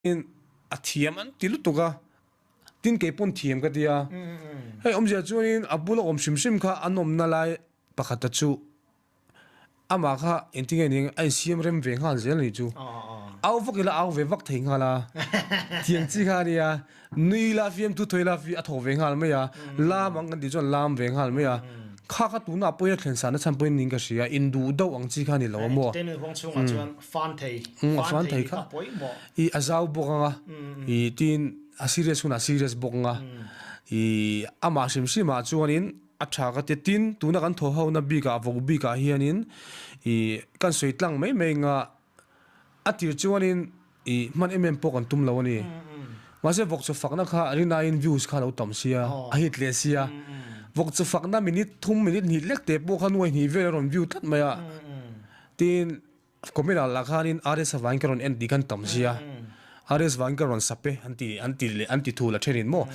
A thiam an ti lutuk a, tin kei pawn thiam ka ti a. Hei awmzia chuanin a bula awm hrim hrim kha an awmna lai pakhata chu amah kha engtin nge ning a insiam rem ve nghal zel a nih chu. Au vak ila au ve vak thei nghal a, thiam chi kha a nia, nui ila fiamthu thawi ila a thawk ve nghal mai a, lam ang kan tih chuan lam ve nghal mai a. Kha kha tunah pawhin a thlen sahna chhan pawhin ning ka hria, induh deuh ang chi kha a ni lo a maw. Entertainment huang chhungah chuan Fan thei, fan thei kha pawimawh. I a zau bawk ang a, i tin a serious hunah serious bawk ang a, i amah hrim hrimah chuanin a tha ka ti. Tin, tuna kan thaw hona bikah vawk bikah hianin i kan sawi tlang mai mai anga a tir chuanin i hman em em pawh kan tum lo a ni. Mahse vawk chu fakna kha rinaiin views kha a lo tam sia, a hit leh sia. Vawk chu fakna minute thum minute hnih lek te pawh kha nuai hnih vel a rawn view tlat mai a. Tin, Comment ah lah khanin RS avangin ka rawn en tih khan tam sia, RS vangin ka rawn sap e an ti an ti leh an ti thu la thenin maw.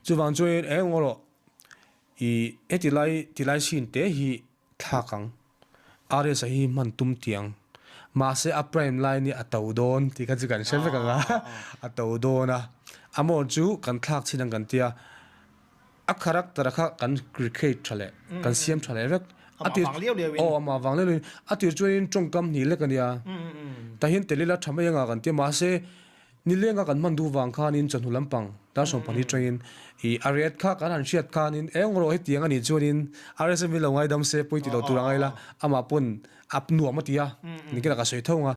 Chuvang chuanin eng erawh i heti lai ti lai chin te hi thlak ang, RS a hi hman tum tiang mahse a prime lai nia a to dawn tih kha chu kan hre vek ang a, a to dawn a, amawh chu kan thlak chin ang kan tia. A character kha kan recreate tha leh kan siam tha leh vek. Amah vang liau liau in. Aw amah vang liau liau in. A tir chuanin tawngkam hnih lek a nia. Tahin tel ila tha mai anga kan tia mahse nilenga kan hman duh vang khanin chawhnu lampang dar 12 tangin ih a ret kha kan han hriat khanin eng rawh hetiang a nih chuanin RSM hi lo ngaidam se pawi ti lo tur a ngaila amah pawn a nuam a ti a nikin a ka sawi tho ang a.